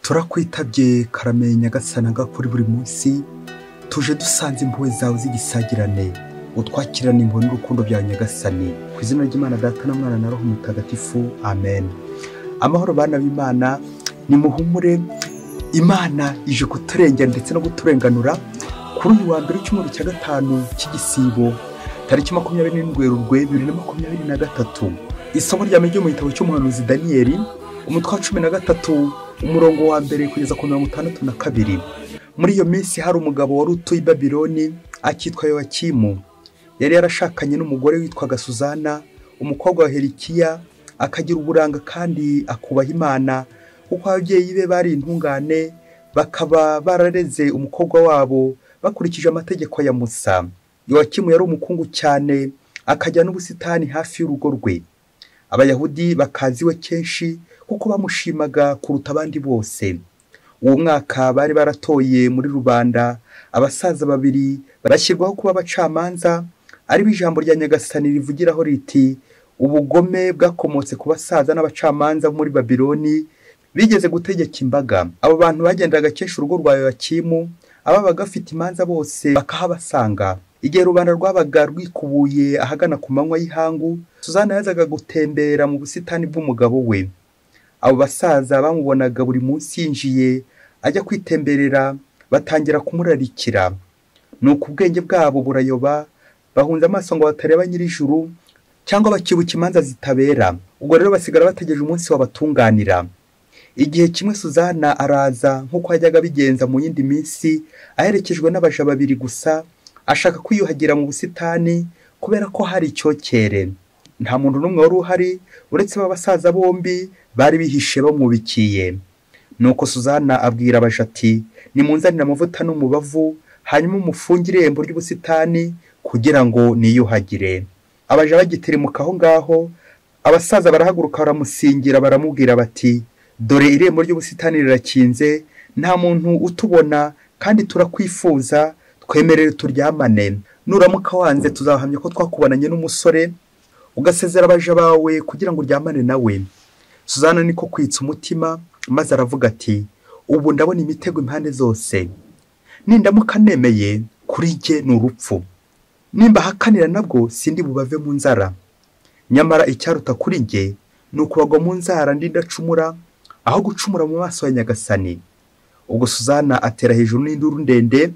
Turakwitabye karame Nyagasani kuri buri munsi, tuje dusanze impuhwe zawe z'igisagirane, utwakirana impuhwe n'urukundo bya Nyagasani. Ku izina ry'Imana Data na Mwana na Roho Mutagatifu, amen. Amahoro bana b'Imana, nimuhumure, Imana ije kuturengera ndetse no kuturenganura. Kuri uyu wa mbere w'icyumweru cya gatanu cy'igisibo, tariki 27 Werurwe 2023, isomo rya mbere mu gitabo cy'umuhanuzi Daniyeli, umutwe wa 13, umurongo wa mbere kugeza ku 62. Muri iyo minsi hari umugabo wari utuye i Babiloni akitwa Yowakimu. Yari yarashakanye n'umugore witwaga Suzana, umukobwa wa Helikiya, akagira uburanga kandi akubaha Imana, kuko ababyeyi be bari intungane, bakaba barareze umukobwa wabo bakurikije amategeko ya Musa. Yowakimu yari umukungu cyane, akajya n'ubusitani hafi y'urugo rwe. Abayahudi bakaziwe kenshi kuko bamushimaga kuruta abandi bose. Uwo mwaka bari baratoye muri rubanda abasaza babiri barashyirwaho kuba abacamanza, ari ijambo rya Nyagasani rivugiraho riti: ubugome bwakomotse ku basaza n'abacamanza muri Babiloni bigeze gutegeka imbaga. Abo bantu bagendaga kenshi urugo rwa Yowakimu, ababaga bafite imanza bose bakahabasanga. Igihe rubanda rwabaga rwikubuye ahagana ku manywa y'ihangu, Suzana yazaga gutembera mu busitani bw'umugabo we. Abo basaza bamubonaga buri munsi yinjiye ajya kwitemberera, batangira kumurarikira. Nuko ubwenge bwabo burayoba, bahunze amaso ngo batareba nyir'ijuru cyangwa bakibuka imanza zitabera. Ubwo rero basigara bategereje umunsi wabatunganira. Igihe kimwe Suzana araza nk'uko yajyaga abigenza mu yindi minsi, aherekejwe n'abaja babiri gusa, ashaka kwiyuhagira mu busitani kubera ko hari icyokere. Nta muntu n'umwe wari uhari uretse abasaza bombi bari bihishe bamwubikiye. Nuko Suzana abwira abaja ati: nimunzanire amavuta n'umubavu, hanyuma umufunge irembo ry'ubusitani kugira ngo niyuhagire. Abaja bagitirimuka aho ngaho, abasaza barahaguruka baramusingira, baramubwira bati: dore irembo ry'ubusitani rirakinze, nta muntu utubona kandi turakwifuza, twemerere turyamane. Nuramuka wanze tuzahamya ko twakubonanye n'umusore, ugasezera abaja bawe kugira ngo uryamane nawe. Suzana niko kwitsa umutima, maze aravuga ati: ubu ndabona imitego impande zose, nindamuka nemeye kuri jye ni urupfu, nimba hakanira nabwo sindi bubave mu nzara. Nyamara icyaruta kuri jye ni ukubagwa mu nzara ndi ndacumura, aho gucumura mu maso ya Nyagasani. Ubwo Suzana atera hejuru n'induru ndende,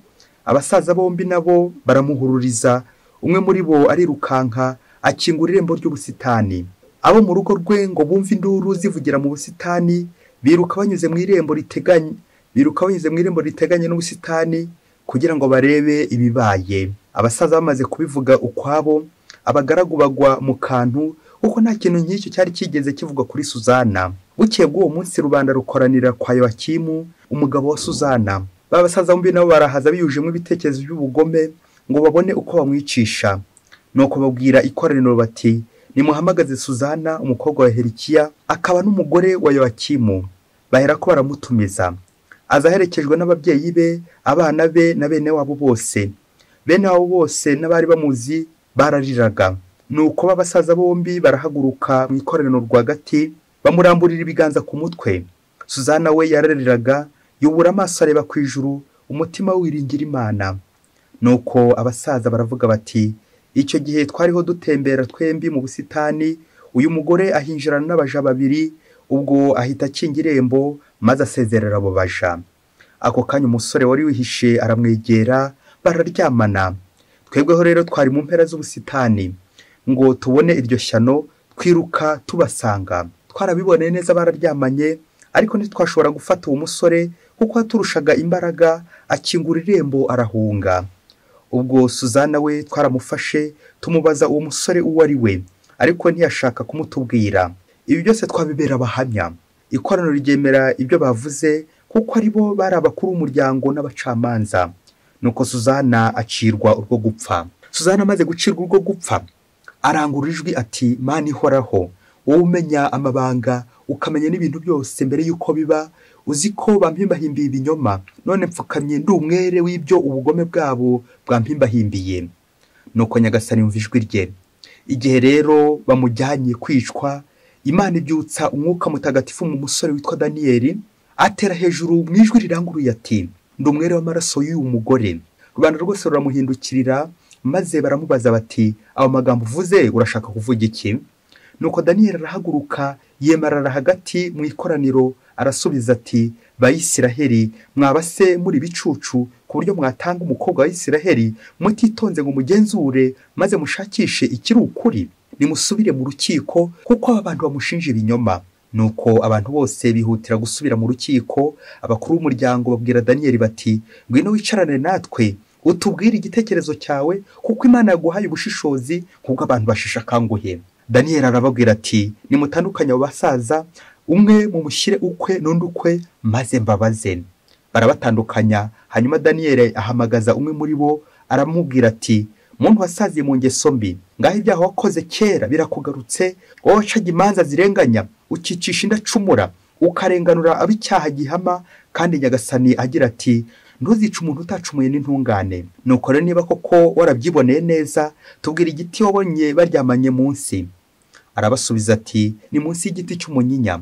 abasaza bombi nabo baramuhururiza. Umwe muri bo arirukanka akingura irembo ry'ubusitani. Abo mu rugo rwe ngo bumve induru zivugira mu busitani, biruka banyuze mu irembo riteganye, biruka banyuze mu irembo riteganye n'ubusitani kugira ngo barebe ibibaye. Abasaza bamaze kubivuga ukwabo, abagaragu bagwa mu kantu, kuko nta kintu nk'icyo cyari kigeze kivugwa kuri Suzana. Bukeye bw'uwo munsi rubanda rukoranira kwa Yowakimu, umugabo wa Suzana. Ba basaza bombi nabo barahaza biyujemo ibitekerezo by'ubugome ngo babone uko bamwicisha. Nuko babwira ikoraniro bati: nimuhamagaze Suzana umukobwa wa Helikiya, akaba n'umugore wa Yowakimu. Baherako baramutumiza. Aza aherekejwe n'ababyeyi be, abana be na bene wabo bose. Bene wabo bose n'abari bamuzi barariraga. Nuko abasaza bombi barahaguruka mu ikoraniro rwagati, bamuramburira ibiganza ku mutwe. Suzana we yarariraga, yubura amaso areba ku ijuru, umutima wiringira Imana. Nuko abasaza baravuga bati: icyo gihe twariho dutembera twembi mu busitani, uyu mugore ahinjirana n'abaja babiri, ubwo ahita akinga irembo maze asezerera abo baja. Ako kanya umusore wari wihishe aramwegera, bararyamana. Twebweho rero twari mu mpera z'ubusitani ngo tubone iryo shyano, twiruka tubasanga. Twarabiboneye neza bararyamanye, ariko ntitwashobora gufata uwo musore kuko yaturushaga imbaraga, akingura irembo arahunga. Ubwo Suzana we twaramufashe, tumubaza uwo musore uwo ari we, ariko ntiyashaka kumutubwira. Ibi byose twabibera abahamya. Ikoraniro ryemera ibyo bavuze, kuko ari bo bari abakuru b'umuryango n'abacamanza. Nuko Suzana acirwa urwo gupfa. Suzana amaze gucirwa urwo gupfa, arangurura ijwi ati: Mana ihoraho, wowe umenya amabanga, ukamenya n'ibintu byose mbere y'uko biba, uzi ko bampimbahimbiye ibinyoma, none mfukamye ndi umwere w'ibyo ubugome bwabo bwampimbahimbiye. Nuko Nyagasani yumva ijwi rye. Igihe rero bamujyanye kwicwa, Imana ibyutsa umwuka mutagatifu mu musore witwa Daniyeli, Atera hejuru mu ijwi riranguruye ati: "Ndi umwere w'amaraso y'uyu mugore." Rubanda rwose ruramuhindukirira, maze baramubaza bati: "Ayo magambo uvuze urashaka kuvuga iki?" Nuko Daniyeli arahaguruka yemarara hagati mu ikoraniro, arasubiza ati: "Bayisiraheli, mwaba se muri bicucu ku buryo mwatanga umukobwa wa Isiraheli mutitonze ngo mugenzure maze mushakishe ikiri ukuri? Nimusubire mu rukiko kuko aba bantu bamushinja ibinyoma." Nuko abantu bose bihutira gusubira mu rukiko. Abakuru b'umuryango babwira Daniyeli bati: "Ngwino wicarane natwe utubwire igitekerezo cyawe, kuko Imana yaguhaye ubushishozi nk'ubwo abantu bashisha akanguhe." Daniyeli arababwira ati: "Nimutandukanye abo basaza, umwe mumushyire ukwe n'undi ukwe, maze mbabaze." Barabatandukanya. Hanyuma Daniyeli ahamagaza umwe muri bo aramubwira ati: "Muntu wasaziye mu ngeso mbi, ngaho ibyaha wakoze kera birakugarutse, wowe wacaga imanza zirenganya, ukicisha indacumura, ukarenganura ab'icyaha gihama, kandi Nyagasani agira ati: ntuzice umuntu utacumuye n'intungane. Nuko rero niba koko warabyiboneye neza, tubwira igiti wabonye baryamanye munsi." Arabasubiza ati: "Ni munsi y'igiti cy'umunyinya."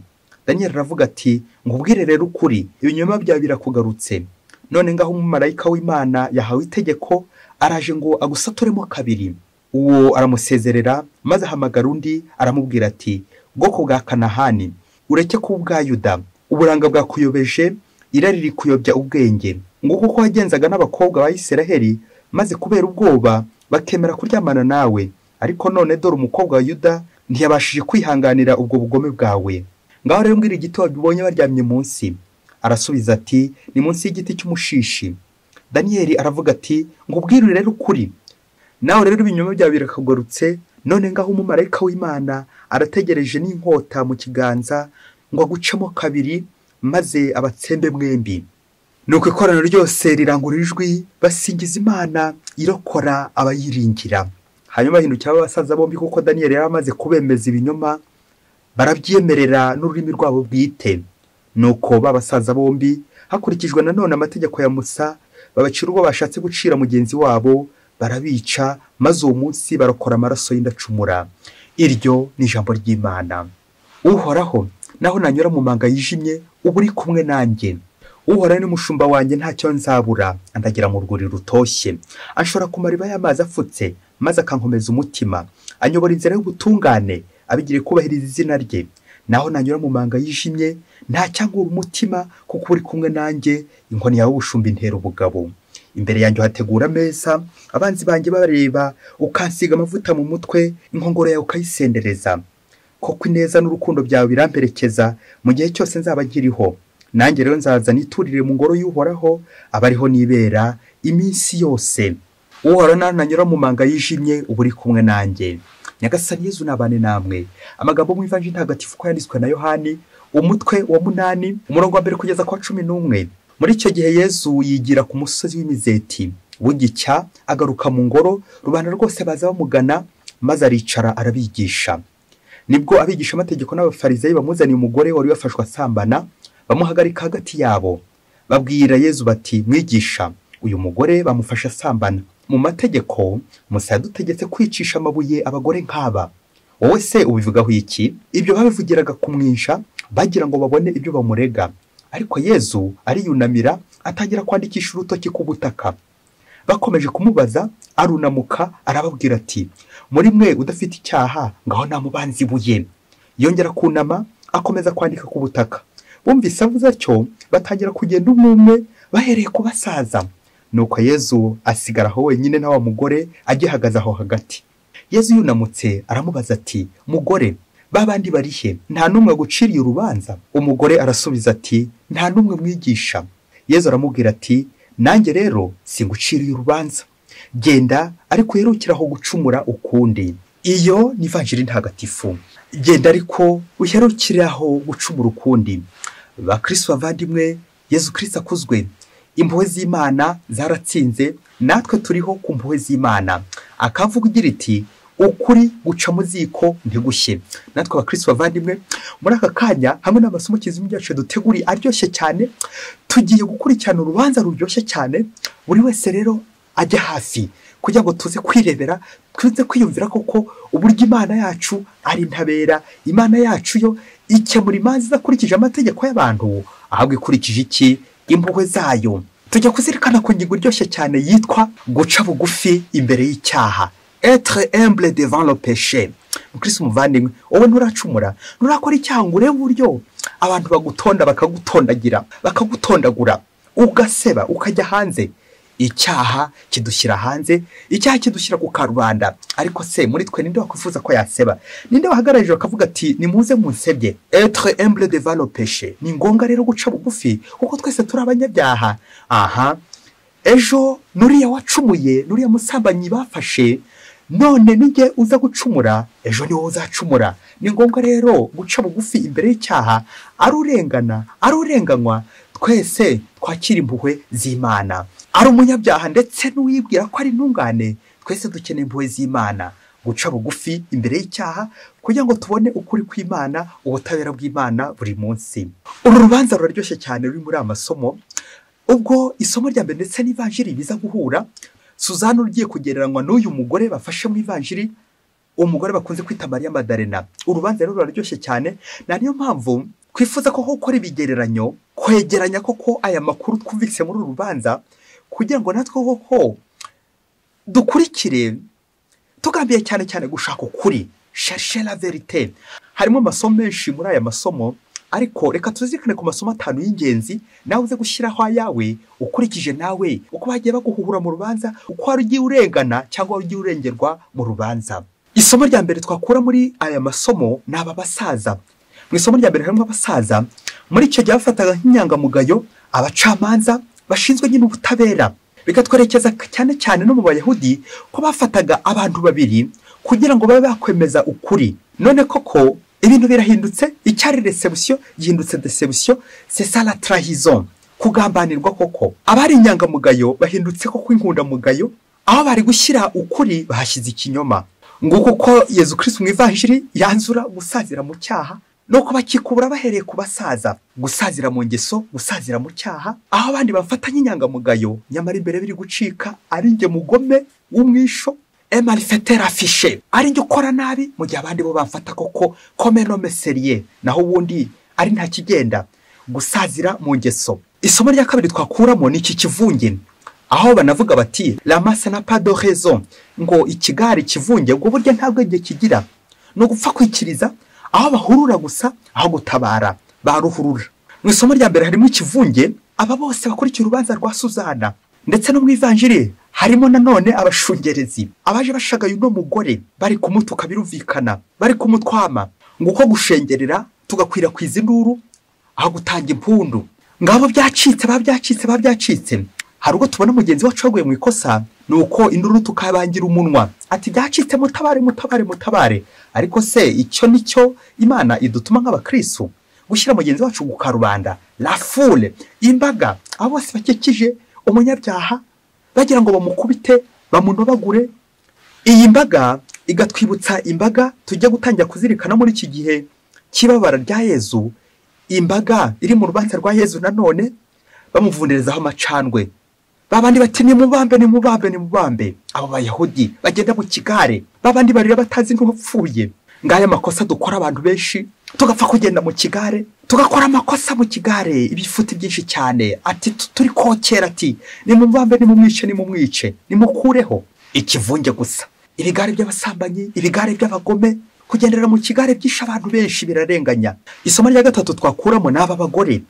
Daniyeli aravuga ati: "Nkubwire rero ukuri, ibinyoma byawe birakugarutse. None ngaho umumarayika w'Imana yahawe itegeko, araje ngo agusaturemo kabiri." Uwo aramusezerera, maze ahamagara undi aramubwira ati: "Bwoko bwa Kanahani, ureke kuba ubwa Yuda, uburanga bwakuyobeje, irari rikuyobya ubwenge. Nguko uko wagenzaga n'abakobwa ba Isiraheli, maze kubera ubwoba bakemera kuryamana nawe. Ariko none dore umukobwa wa Yuda ntiyabashije kwihanganira ubwo bugome bwawe. Ngaho rero mbwira igiti wabibonye baryamye munsi." Arasubiza ati: "Ni munsi y'igiti cy'umushishi." Daniyeli aravuga ati: "Ngubwire rero ukuri, nawe rero ibinyoma byawe birakagarutse. None ngaho umumarayika w'Imana arategereje n'inkota mu kiganza ngo agucemo kabiri, maze abatsembe mwembi." Nuko ikoraniro ryose rirangurura ijwi basingiza Imana irokora abayiringira. Hanyuma bahindukira abasaza bombi, kuko Daniyeli yari amaze kubemeza ibinyoma, barabyemerera n'ururimi rwabo bwite. Nuko babasaza bombi, hakurikijwe nanone amategeko ya Musa, babacira urwo bashatse gucira mugenzi wabo, barabica, maze uwo munsi barokora amaraso y'indacumura. Iryo ni ijambo ry'Imana. Uhoraho, naho nanyura mu manga yijimye, uba uri kumwe nanjye. Uhoraho ni umushumba wanjye, ntacyo nzabura. Andagira mu rwuri rutoshye, anshora ku mariba y'amazi afutse, maze akankomeza umutima. Anyobora inzira y'ubutungane, abigiriye kubahiriza izina rye. Naho nanyura mu manga yijimye, ntacyangura umutima, kuko uri kumwe nanjye. Inkoni yawe ubushumba intera ubugabo. Imbere yanjye uhategura ameza, abanzi banjye bareba, ukansiga amavuta mu mutwe, inkongoro yawe ukayisendereza. Koko ineza n'urukundo byawe biramperekeza mu gihe cyose nzaba nkiriho. Nanjye rero nzaza niturire mu ngoro y'Uhoraho, abariho nibera iminsi yose. Uhoraho, nanyura mu manga yijimye, uba uri kumwe nanjye. Nyagasani Yezu nabane namwe. Amagambo mu Ivanjiri ntagatifu ko yanditswe na Yohani, umutwe wa 8, umurongo wa 1 kugeza kwa 11. Muri icyo gihe Yezu yigira ku musozi w'Imizeti. Bugicya agaruka mu ngoro, rubanda rwose baza bamugana, maze aricara arabigisha. Nibwo abigisha amategeko n'abafarisayi bamuzaniye umugore wari wafashwe asambana, bamuhagarika hagati yabo. Babwira Yezu bati: "Mwigisha, uyu mugore bamufashe asambana. Mu mategeko Musa yadutegetse kwicisha amabuye abagore nk'aba. Wowe se ubivugaho iki?" Ibyo babivugiraga kumwinsha, bagira ngo babone ibyo bamurega. Ariko Yezu ariyunamira, atangira kwandikisha urutoki ku butaka. Bakomeje kumubaza, arunamuka arababwira ati: "Muri mwe udafite icyaha, ngaho namubanze ibuye." Yongera kunama, akomeza kwandika ku butaka. Bumvise avuze atyo, batangira kugenda umwe umwe, bahereye ku basaza. Nuko Yezu asigara aho wenyine na wa mugore agihagaze aho hagati. Yezu yunamutse aramubaza ati: "Mugore, babandi barihe? Nta n'umwe aguciriye urubanza?" Umugore arasubiza ati: "Nta n'umwe mwigisha." Yezu aramubwira ati: "Nanjye rero singuciriye urubanza. Genda, ariko uherukire aho gucumura ukundi." Iyo ni Ivanjiri ntagatifu. Genda ariko uherukire aho gucumura ukundi. Bakristo bavandimwe, Yezu Kristo akuzwe. Impuhwe z'Imana zaratsinze, natwe turiho ku mpuhwe z'Imana. Akavuga igira iti: ukuri guca mu ziko ntigushye. Natwe abakristo bavandimwe, muri aka kanya hamwe n'amasomo kizima byacu duteguriye aryoshye cyane, tugiye gukurikirana urubanza ruryoshye cyane. Buri wese rero ajya hafi kugira ngo tuze kwirebera, tuze kwiyumvira koko uburyo Imana yacu ari intabera. Imana yacu yo ikemura imanza idakurikije amategeko y'abantu, ahubwo ikurikije iki? Impuhwe zayo. Tujya kuzirikana ku ngingo iryoshye cyane yitwa guca bugufi imbere y'icyaha, être humble devant le péché. Mukristo muvandimwe, wowe nturacumura, nturakora icyaha ngo urebe uburyo abantu bagutonda, bakagutondagira, bakagutondagura, ugaseba, ukajya hanze. Icyaha kidushyira hanze, icyaha kidushyira ku karubanda. Ariko se muri twe ninde wakwifuza ko yaseba? Ninde wahagararije akavuga ati nimuze munsebye? Être humble devant le péché. Ni ngombwa rero guca bugufi kuko twese turi abanyabyaha. Aha, ejo nuriya wacumuye, nuriya musambanyi bafashe, none nijye uza gucumura, ejo ni wowe uzacumura. Ni ngombwa rero guca bugufi imbere y'icyaha, ari urengana, ari urenganywa, twese twakira impuhwe z'Imana. Ari umunyabyaha ndetse n'uwibwira ko ari intungane, twese dukeneye impuhwe z'Imana. Guca bugufi imbere y'icyaha kugira ngo tubone ukuri kw'Imana, ubutabera bw'Imana buri munsi. Uru rubanza ruraryoshye cyane ruri muri amasomo. Ubwo isomo rya mbere ndetse n'ivanjiri biza guhura, Suzana ugiye kugereranywa n'uyu mugore bafashe mu ivanjiri, umugore bakunze kwita Mariya Madarena. Urubanza rero ruraryoshye cyane, na niyo mpamvu twifuza ko gukora ibigereranyo, kwegeranya koko aya makuru twumvise muri uru rubanza, kugira ngo natwe koko dukurikire tugambiye cyane cyane gushaka ukuri, chercher la vérité. Harimo amasomo menshi muri aya masomo, ariko reka tuzirikane ku masomo 5 y'ingenzi, nawe uze gushyiraho ayawe ukurikije nawe uko bagiye baguhuhura mu rubanza, uko wari ugiye urengana cyangwa wari ugiye urengerwa mu rubanza. Isomo rya mbere twakura muri aya masomo ni aba basaza. Mu isomo rya mbere harimo abasaza, muri icyo gihe bafataga nk'inyangamugayo abacamanza bashinzwe nyine ubutabera. Bikatwerekeza cyane cyane no mu Bayahudi ko bafataga abantu babiri kugira ngo babe bakwemeza ukuri. None koko ibintu birahindutse, icyari réception gihindutse déception, c'est ça la trahison, kugambanirwa koko. Abari inyangamugayo bahindutse koko inkundamugayo, aho bari gushyira ukuri bahashyize ikinyoma. Nguko uko Yezu Kristo mu ivanjiri yanzura gusazira mu cyaha, nuko bakikubura bahereye ku basaza, gusazira mu ngeso, gusazira mu cyaha, aho abandi bafatanye inyangamugayo nyamara imbere biri gucika ari nge mugome w'umwisho, malfaiteur affiché, ari nge ukora nabi mu gihe abandi bo bamfata koko comme un homme sérieux, naho ubundi ari nta kigenda. Gusazira mu ngeso. Isomo rya kabiri twakuramo ni iki kivunge, aho banavuga bati la masse n'a pas de raison, ngo ikigari kivunge ngo burya nta bwenge kigira, no gupfa kwikiriza, aho bahurura gusa aho gutabara baruhurura. Mu isomo rya mbere harimo ikivunge, aba bose bakurikira urubanza rwa Suzana, ndetse no mu ivanjiri harimo nanone abashungerezi abaje bashagaye uno mugore, bari kumutuka birumvikana, bari kumutwama. Nguko gushengerera tugakwirakwiza induru aho gutanga impundu. Ngabo byacitse, babyacitse, babyacitse. Hari ubwo tubona mugenzi wacu waguye mu ikosa, nuko induru tukabangira umunwa ati byacitse, mutabare, mutabare, mutabare. Ariko se icyo nicyo Imana idutuma nk'abakristo, gushyira mugenzi wacu ku karubanda, la foule, imbaga, abo bose bakikije umunyabyaha bagira ngo bamukubite, bamunobagure. Iyi mbaga igatwibutsa imbaga tujya gutangira kuzirikana muri iki gihe cy'ibabara rya Yezu, imbaga iri mu rubanza rwa Yezu nanone bamuvunderezaho amacandwe. Babandi bati nimubambe, nimubambe, nimubambe. Abo Bayahudi bagenda mu kigare, babandi barira batazi n'uwapfuye. Ngaya makosa dukora abantu benshi, tugapfa kugenda mu kigare, tugakora amakosa mu kigare, ibifuti byinshi cyane. Ati turi kokera, ati nimubambe, nimumwice, nimumwice, nimukureho ikivunge gusa. Ibigare by'abasambanyi, ibigare by'abagome, kugendera mu kigare byisha abantu benshi birarenganya. Isomo rya gatatu twakuramo n'aba bagore.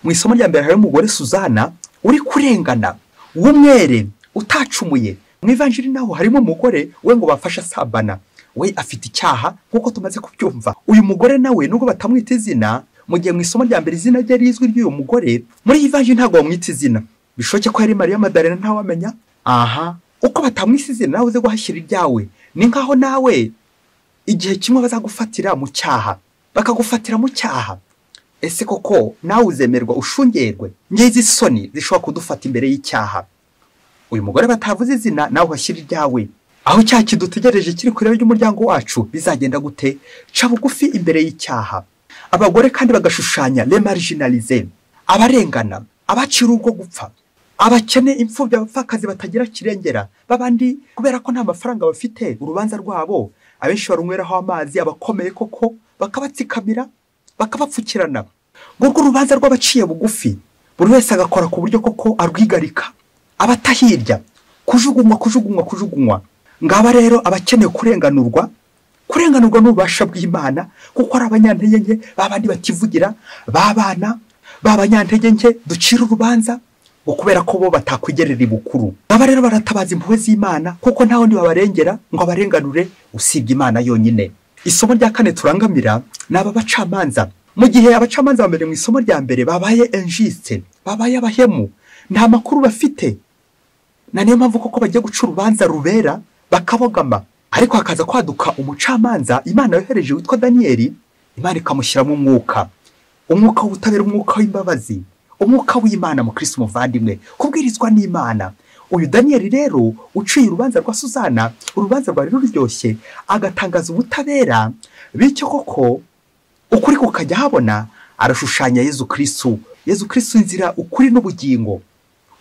Mu isomo rya mbere harimo umugore Suzana uri kurengana, w'umwere utacumuye. Mu ivanjiri naho harimo umugore we ngo bafasha asambana, we afite icyaha nkuko tumaze kubyumva. Uyu mugore nawe nubwo batamwita izina, mu gihe mu isomo rya mbere izina rye rizwi ry'uyu mugore, muri ivanjiri ntabwo bamwita izina. Bishoke ko yari Mariya Madarena, ntawamenya. Aha, uko batamwisa izina nawe uze guhashyira iryawe, ni nkaho nawe igihe kimwe bazagufatira mu cyaha, bakagufatira mu cyaha. Ese koko nawe uzemerwa ushungerwe? Ngizi isoni zishobora kudufata imbere y'icyaha. Uyu mugore batavuze izina, nawe uhashyira iryawe. Aho icyaha kidutegereje kiri kure y'umuryango wacu, bizagenda gute? Ca bugufi imbere y'icyaha. Abagore kandi bagashushanya les marginalisés, abarengana, abacira urwo gupfa, abakene, imfubyi, abapfakazi batagira kirengera, babandi kubera ko nta mafaranga bafite, urubanza rwabo abenshi barunyweraho amazi, abakomeye koko bakabatsikamira, bakabapfukirana. Ngurwo urubanza rw'abaciye bugufi, buri wese agakora ku buryo koko arwigarika, abatahirya, kujugunywa kujugunywa kujugunywa. Ngaba rero abakeneye kurenganurwa, kurenganurwa n'ububasha bw'Imana, kuko ari abanyantege nke, babandi bativugira, babana b'abanyantege nke ducira urubanza ngo kubera ko bo batakwigerera ibukuru. Ngaba rero baratabaza impuhwe z'Imana, kuko nta wundi babarengera ngo abarenganure usibye Imana yonyine. Isomo rya kane turangamira ni aba bacamanza. Mu gihe abacamanza ba mbere mu isomo rya mbere babaye injuste, babaye abahemu, nta makuru bafite, na niyo mpamvu koko bagiye guca urubanza rubera bakabogama. Ariko hakaza kwaduka umucamanza Imana yohereje witwa Daniyeli, Imana ikamushyiramo umwuka, umwuka w'ubutabera, umwuka w'imbabazi, umwuka w'Imana. Mu Kristo muvandimwe, kubwirizwa n'Imana. Uyu Daniyeli rero uciye urubanza rwa Suzana, urubanza rwari ruryoshye, agatangaza ubutabera, bityo koko ukuri kukajya habona. Arashushanya Yezu Kristo, Yezu Kristo inzira, ukuri n'ubugingo.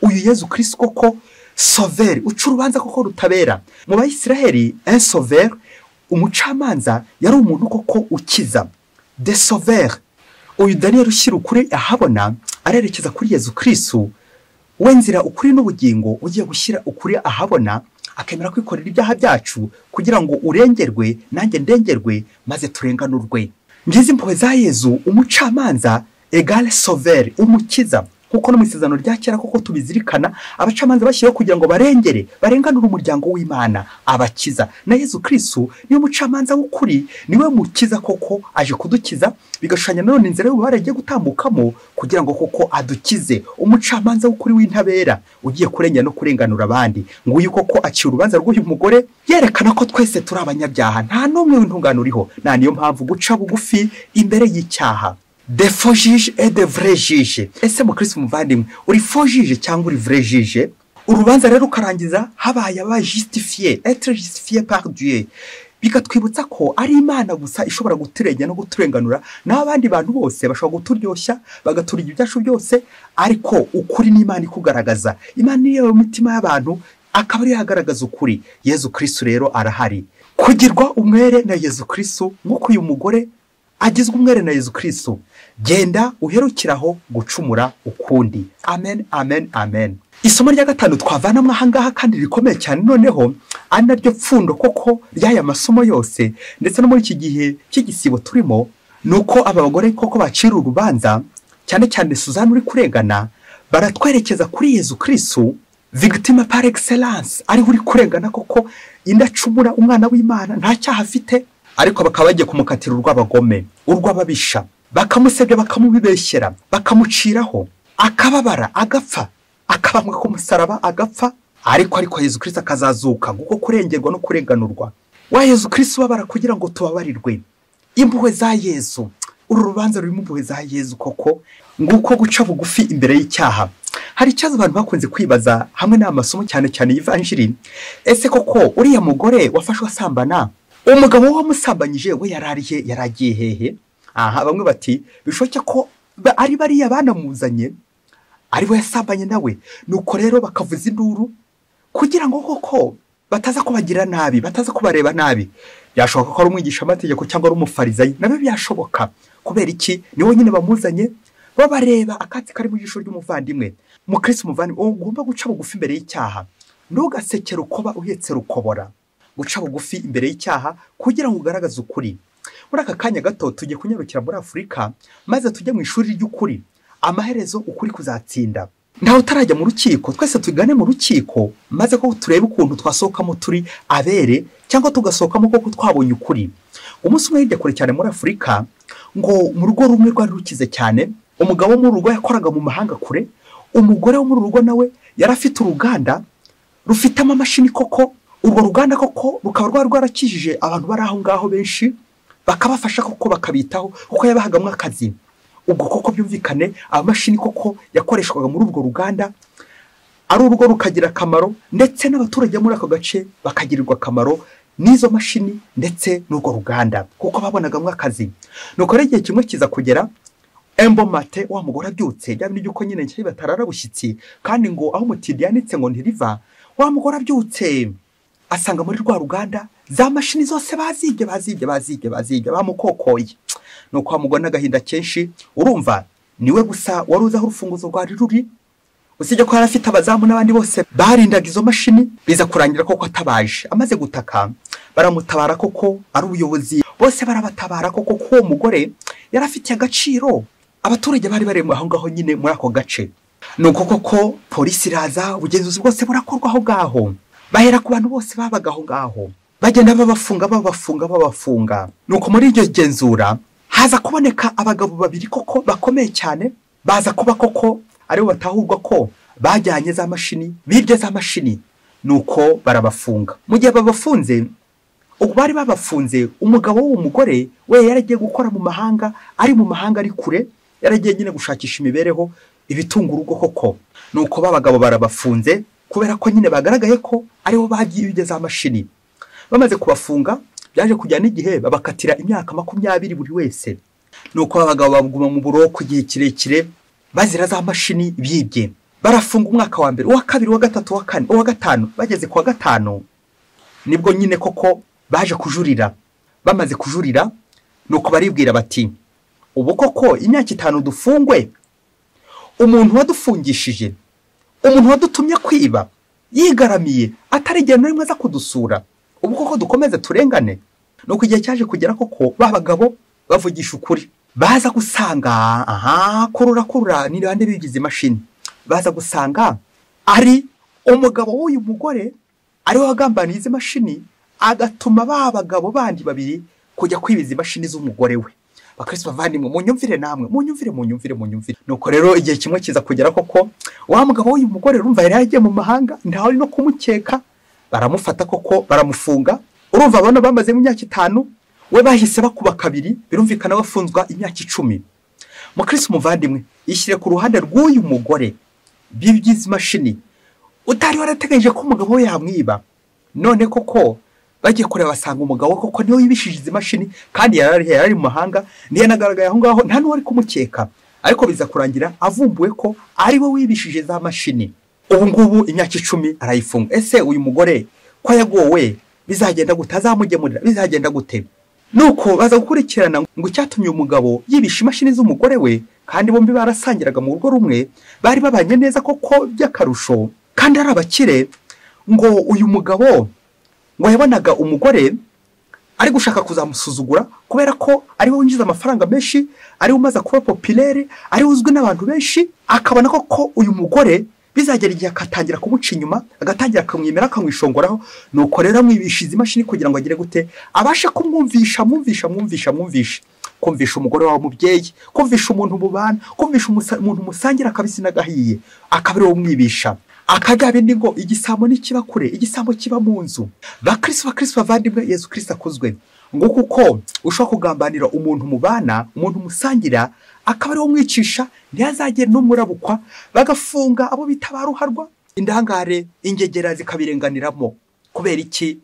Uyu Yezu Kristo koko sauveur, uca urubanza koko rutabera. Mu Bayisiraheli un sauveur, umucamanza yari umuntu koko ukiza, de sauveur. Uyu Daniyeli ushyira ukuri ahabona arerekeza kuri Yezu Kristo, we nzira, ukuri n'ubugingo, ugiye gushyira ukuri ahabona, akemera kwikorera ibyaha byacu kugira ngo urengerwe nanjye ndengerwe, maze turenganurwe. Ngizi impuhwe za Yezu, umucamanza égale sauveur, umukiza. Kuko no mu isezerano rya kera koko tubizirikana, abacamanza bashyiriweho kugira ngo barengere, barenganure umuryango w'Imana, abakiza. Na Yezu Kristo niwe mucamanza w'ukuri, niwe mukiza koko, aje kudukiza, bigashushanya nanone inzira y'ububabare agiye gutambukamo kugira ngo koko adukize. Umucamanza w'ukuri w'intabera ugiye kurengera no kurenganura abandi. Nguyu koko aciye urubanza rw'uyu mugore, yerekana ko twese turi abanyabyaha, nta n'umwe w'intungane uriho. Na niyo mpamvu guca bugufi imbere y'icyaha. De faux juge et de vrai juge. Ese mu Kristo muvandimwe, uri faux juge cyangwa uri vrai juge? Urubanza rero ukarangiza habaye aba justifié, être justifié par Dieu. Bikatwibutsa ko ari Imana gusa ishobora guturengera no kuturenganura, naho abandi bantu bose bashobora guturyoshya, bagaturya ibyacu byose, ariko ukuri ni Imana ikugaragaza. Imana niyo mitima y'abantu, akaba ariyo yagaragaza ukuri. Yezu Kristo rero arahari. Kugirwa umwere na Yezu Kristo, nk'uko uyu mugore agizwe umwere na Yezu Kristo, genda uherukiraho gucumura ukundi. Amen, amen, amen. Isomo rya gatanu twavanamo ahangaha kandi rikomeye cyane, noneho ari naryo pfundo koko ry'aya masomo yose, ndetse no muri iki gihe cy'igisibo turimo, nuko aba bagore koko bacira urubanza, cyane cyane Suzana uri kurengana, baratwerekeza kuri Yezu Kristo, victime par excellence, ariho uri kurengana koko, indacumura, umwana w'Imana, nta cyaha afite, ariko bakaba bagiye kumukatira urw'abagome, urw'ababisha, bakamusebya, bakamubibeshyera, bakamuciraho, akababara, agapfa, akabambwa ku musaraba, agapfa. Ariko Yezu Kristo akazazuka, kuko kurengerwa no kurenganurwa. Wa Yezu Kristo ubabara kugira ngo tubabarirwe. Impuhwe za Yezu, uru rubanza rurimo impuhwe za Yezu koko. Nguko guca bugufi imbere y'icyaha. Hari ikibazo abantu bakunze kwibaza hamwe n'amasomo cyane cyane y'Ivanjiri. Ese koko uriya mugore wafashwe asambana, umugabo wamusambanyije we yararihe, yaragiye hehe? Aha bamwe bati bishoboke ko ari bariya banamuzanye, ari we yasambanye nawe. Nuko rero bakavuza induru kugira ngo koko bataza kubagira nabi, bataza kubareba nabi. Byashoboka ko ari umwigisha amategeko cyangwa ari umufarizayi, nabyo byashoboka. Kubera iki? Niwe nyine bamuzanye, babareba akatsi kari mu jisho ry'umuvandimwe. Mu Kristo muvandimwe, ugomba guca bugufi imbere y'icyaha. Ntugasekere ukoba uhetse rukobora. Guca bugufi imbere y'icyaha kugira ngo ugaragaze ukuri. Muri aka kanya gato tugiye kunyarukira muri Afurika, maze tujye mu ishuri ry'ukuri. Amaherezo ukuri kuzatsinda. Ntawe utarajya mu rukiko, twese tugane mu rukiko, maze ko turebe ukuntu twasohokamo turi abere, cyangwa tugasohokamo koko twabonye ukuri. Umunsi umwe hirya kure cyane muri Afurika, ngo mu rugo rumwe rwari rukize cyane, umugabo wo mu rugo yakoraga mu mahanga kure, umugore wo mu rugo nawe yari afite uruganda rufite amamashini koko. Urwo ruganda koko rukaba rwari rwarakijije abantu bari aho ngaho benshi, bakabafasha koko, bakabitaho, kuko yabahagamwe akazi. Ubwo koko byumvikane, amamashini koko yakoreshwaga muri urwo ruganda, ari urugo rukagira akamaro, ndetse n'abaturage muri ako gace bakagirirwa akamaro n'izo mashini ndetse n'urwo ruganda, kuko babonagamwe akazi. Nuko rero igihe kimwe kiza kugera, Embomate wa mugore abyutse, bya bindi by'uko nyine nshya batarara bushyitsi, kandi ngo aho umutindi yanitse ngo ntiriva, wa mugore abyutse asanga muri rwa ruganda za mashini zose bazibye, bazibye, bazibye, bazibye, bamukokoye. Nuko wa mugore n'agahinda kenshi, urumva Niwe gusa wari uzi aho urufunguzo rwari ruri, usibye ko yari afite abazamu n'abandi bose barindaga izo mashini. Biza kurangira koko atabaje. Amaze gutaka baramutabara koko, ari ubuyobozi bose barabatabara koko, ko uwo mugore yari afitiye agaciro abaturage bari bari aho ngaho nyine muri ako gace. Nuko koko polisi iraza, ubugenzuzi bwose burakorwa aho ngaho, bahera ku bantu bose babaga aho ngaho, bagenda babafunga babafunga babafunga. Nuko muri iryo genzura haza kuboneka abagabo babiri koko bakomeye cyane, baza kuba koko aribo batahurwa ko bajyanye za mashini, bibye za mashini. Nuko barabafunga. Mu gihe babafunze, ubwo bari babafunze, umugabo w'uwo mugore we yaragiye gukora mu mahanga, ari mu mahanga ari kure, yaragiye nyine gushakisha imibereho ibitunga urugo koko. Nuko babagabo barabafunze kubera ko nyine bagaragaye ko aribo bagiye bibye za mashini. Bamaze kubafunga byaje kujyana n'igihe babakatira imyaka 20 buri wese. Nuko abagabo baguma mu buroko igihe kirekire bazira za mashini bibye. Barafunga umwaka wa mbere, uwa kabiri, uwa gatatu, uwa kane, uwa gatanu. Bageze ku wa gatanu nibwo nyine koko baje kujurira. Bamaze kujurira nuko baribwira bati ubu koko imyaka 5 dufungwe, umuntu wadufungishije, umuntu wadutumye kwiba yigaramiye atarigera na rimwe aza kudusura, ubu koko dukomeze turengane. Nuko igihe cyaje kugera koko babagabo bavugisha ukuri, baza gusanga aha kurura kurura ni bande bigize imashini, baza gusanga ari umugabo w'uyu mugore ari we wagambaniye izi mashini, agatuma babagabo bandi babiri kujya kwibiza imashini z'umugore we. Bakristo bavandimwe, munyumvire namwe, munyumvire munyumvire munyumvire. Nuko rero igihe kimwe kiza kugera koko wa mugabo w'uyu mugore urumva yari yagiye mu mahanga, ntawe no kumukeka, baramufata koko baramufunga. Urumva abana bamaze mu myaka 5, we bahise bakuba kabiri, birumvikana bafunzwa imyaka 10. Mukristo muvandimwe, ishyire ku ruhande rw'uyu mugore bibyize imashini, utari warategereje ko umugabo we yamwiba. None koko bagiye kureba basanga umugabo koko niwe yibishije izi mashini, kandi yarari mu mahanga, ntiyanagaragaye aho ngaho, nta n'uwari kumukeka. Ariko biza kurangira avumbuwe ko ari we wibishije za mashini. Ubu ngubu imyaka 10 arayifunga. Ese uyu mugore ko yagowe bizagenda gute? Azamugemurira bizagenda gute? Nuko baza gukurikirana ngo icyatumye umugabo yibisha imashini z'umugore we, kandi bombi barasangiraga mu rugo rumwe, bari babanye neza koko by'akarusho, kandi ari abakire. Ngo uyu mugabo ngo yabonaga umugore ari gushaka kuzamusuzugura kubera ko ari we winjiza amafaranga menshi, ari we umaze kuba populaire, ari we uzwi n'abantu benshi, akabona ko uyu mugore bizagera igihe akatangira kumuca inyuma, agatangira akamwemera akamwishongoraho. Nuko rero amwibishiza imashini kugira ngo agire gute, abashe kumwumvisha mwumvisha mwumvisha mwumvisha, kumvisha umugore wawe mubyeyi, kumvisha umuntu mubana, kumvisha umuntu musangira akabisi n'agahiye, akaba ari we umwibisha. Akajya bindi ngo igisambo nikiba kure, igisambo kiba mu nzu. Bakristo bakristo bavandimwe, Yesu Kristo akuzwe. Ngo kuko ushobora kugambanira umuntu mubana, umuntu musangira, akaba ari umwicisha, ntiyazagera n'umurabukwa, bagafunga abo bita baruharwa, indangare ingegera zikabirenganiramo. Kubera iki?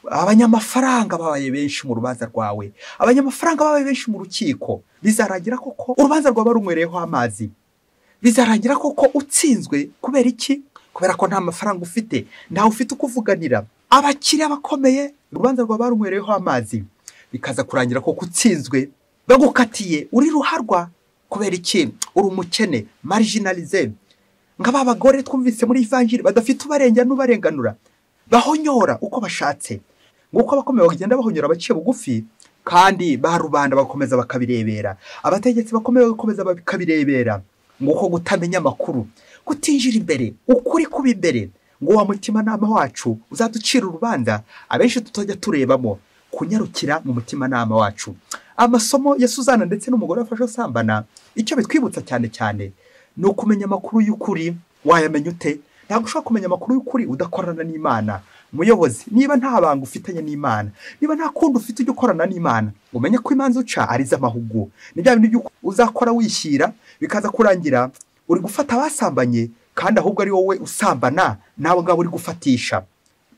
Abanyamafaranga babaye benshi mu rubanza rwawe, abanyamafaranga babaye benshi mu rukiko. Bizaragira koko urubanza rwawe runywereyeho amazi. Bizarangira koko utsinzwe. Kubera iki? Kubera ko nta mafaranga ufite, ntawe ufite ukuvuganira. Abakiriya bakomeye urubanza rwawe runywereyeho amazi, bikaza kurangira koko utsinzwe, bagukatiye uri ruharwa. Kubera iki? Uri umukene, marginalize. Nk'aba bagore twumvise muri Ivanjiri badafite ubarengera n'ubarenganura, bahonyora uko bashatse. Nguko abakomeye bagenda bahonyora abaciye bugufi, kandi ba rubanda bakomeza bakabirebera, abategetsi bakomeye bakomeza bakabirebera. Nguko gutamenya amakuru, kutinjira imbere, ukuri kuba imbere, ngo wa mutima nama wacu uzaducira urubanza abenshi tutajya turebamo, kunyarukira mu mutima nama wacu. Amasomo ya Suzana ndetse n'umugore wafashe usambana, icyo bitwibutsa cyane cyane ni ukumenya amakuru y'ukuri. Wayamenya ute? Ntabwo ushobora kumenya amakuru y'ukuri udakorana n'Imana. Muyobozi, niba nta banga ufitanye n'Imana, niba nta kundi ufite ujya ukorana n'Imana, umenye ko imanza uca ari iz'amahugu. Ni bya bindi uzakora wishyira, bikaza kurangira uri gufata abasambanye, kandi ahubwo ari wowe usambana nabo ngabo uri gufatisha.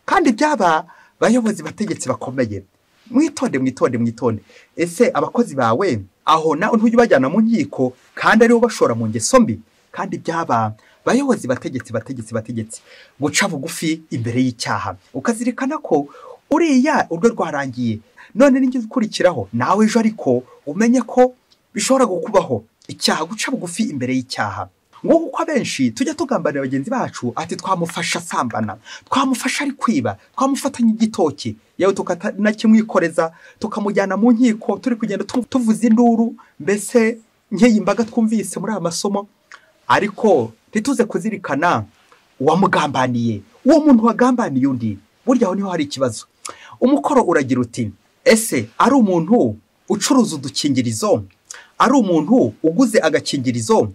Kandi byaba bayobozi bategetsi bakomeye, mwitonde mwitonde mwitonde. Ese abakozi bawe aho na ntujya ubajyana mu nkiko kandi aribo bashora mu ngeso mbi? Kandi byaba bayobozi bategetsi bategetsi bategetsi, guca bugufi imbere y'icyaha, ukazirikana ko uriya urwe rwarangiye, none n'ingize ukurikiraho nawe ejo, ariko umenye ko bishobora kukubaho. Icyaha, guca bugufi imbere y'icyaha. Ngo kuko abenshi tujya tugambanira bagenzi bacu, ati twamufasha asambana, twamufasha ari kwiba, twamufatanya igitoki, yewe tukanakimwikoreza, tukamujyana mu nkiko, turi kugenda tuvuza induru, mbese nk'iyi mbaga twumvise muri aya masomo. Ariko ntituze kuzirikana uwamugambaniye, uwo muntu wagambaniye undi. Burya aho niho hari ikibazo. Umukoro uragira uti: ese ari umuntu ucuruza udukingirizo, ari umuntu uguze agakingirizo,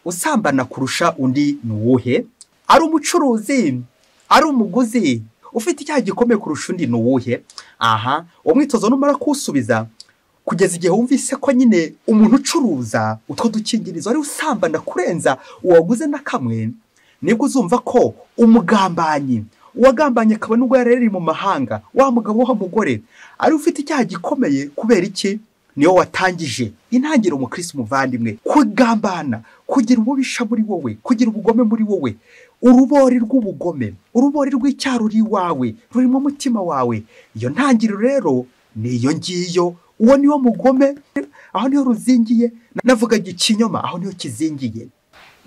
usambana kurusha undi ni uwuhe? Ari umucuruzi, ari umuguzi, ufite icyaha gikomeye kurusha undi ni uwuhe? Aha, uwo mwitozo numara kuwusubiza, kugeza igihe wumvise ko nyine umuntu ucuruza utwo dukingirizo ari usambana kurenza uwaguze na kamwe, nibwo uzumva ko umugambanyi, uwagambanye akaba nubwo yari mu mahanga, wa mugabo wa mugore, ari ufite icyaha gikomeye. Kubera iki? Niyo watangije intangiriro. Umukristo umuvandimwe, kugambana, kugira ububisha muri wowe, kugira ubugome muri wowe, urubori rw'ubugome, urubori rw'icyaha ruri iwawe, ruri mu mutima wawe. Iyo ntangiriro rero ni iyo ngiyo, uwo niwo mugome, aho niho ruzingiye. Navuga ikinyoma, aho niho kizingiye.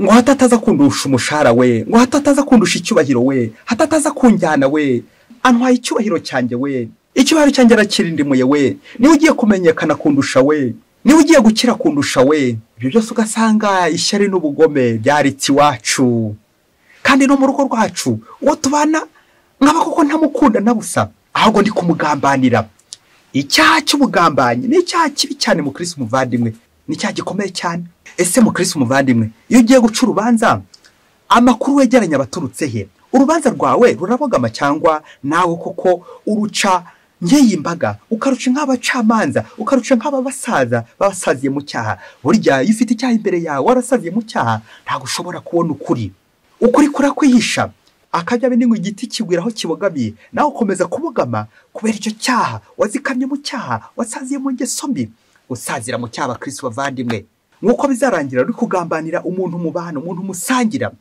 Ngo hatataza kundusha umushahara we, ngo hatataza kundusha icyubahiro we, hatataza kunjyana we, antwaye icyubahiro cyanjye we, icyubahiro cyanjye arakirindimuye we, niwe ugiye kumenyekana kundusha we, niwe ugiye gukira kundusha we. Ibyo byose ugasanga ishyari n'ubugome byaritse iwacu, kandi no mu rugo rwacu, uwo tubana nkaba koko ntamukunda na busa, ahubwo ndi kumugambanira. Icyaha cy'ubugambanyi ni icyaha kibi cyane mukristo umuvandimwe, ni icyaha gikomeye cyane. Ese mukristo umuvandimwe, iyo ugiye guca urubanza, amakuru wegeranya abaturutse he? Urubanza rwawe rurabogama cyangwa nawe koko uruca nk'iyi mbaga, ukaruca nk'abacamanza, ukaruca nk'ababasaza babasaziye mu cyaha? Burya iyo ufite icyaha imbere yawe, warasaziye mu cyaha, ntabwo ushobora kubona ukuri. Ukuri kurakwihisha. Akajya bindi igiti kigwira aho kibogamiye, nawe ukomeza kubogama kubera icyo cyaha wazikamye mu cyaha, wasaziye mu ngeso mbi. Usazira mu cyaha, abakristo bavandimwe, nk'uko bizarangira uri kugambanira umuntu mubana, umuntu musangira,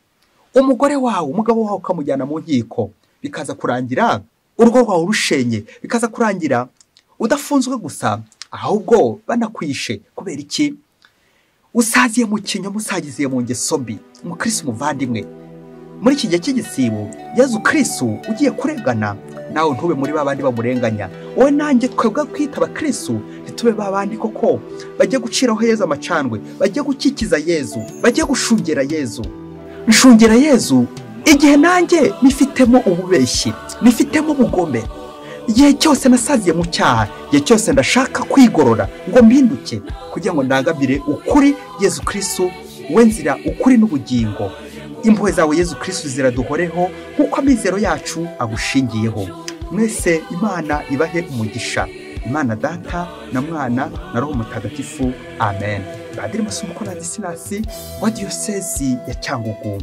umugore wawe, umugabo wawe, ukamujyana mu nkiko, bikaza kurangira urugo rwawe urushenye, bikaza kurangira udafunzwe gusa, ahubwo banakwishe. Kubera iki? Usaziye mu kinyoma, usagiziye mu ngeso mbi. Umukristo umuvandimwe, muri iki gihe cy'igisibo, Yezu Kristo ugiye kurengana, nawe ntube muri babandi bamurenganya. Wowe nanjye twebwe kwita abakristo, ntitube babandi koko bajye guciraho Yezu amacandwe, bajye gukikiza Yezu, bajye gushungera Yezu. Nshungera Yezu igihe nanjye nifitemo ububeshyi, nifitemo ubugome, igihe cyose nasaziye mu cyaha, igihe cyose ndashaka kwigorora ngo mpinduke kugira ngo ndangamire ukuri. Yezu Kristo we nzira, ukuri n'ubugingo. Impuhwe zawe Yezu Kristo ziraduhoreho nk'uko amizero yacu agushingiyeho. Mwese Imana ibahe umugisha. Imana Data na Mwana na Roho Mutagatifu. Amen. Padiri Masumbuko Ladislas wa Diyosezi ya Cyangugu.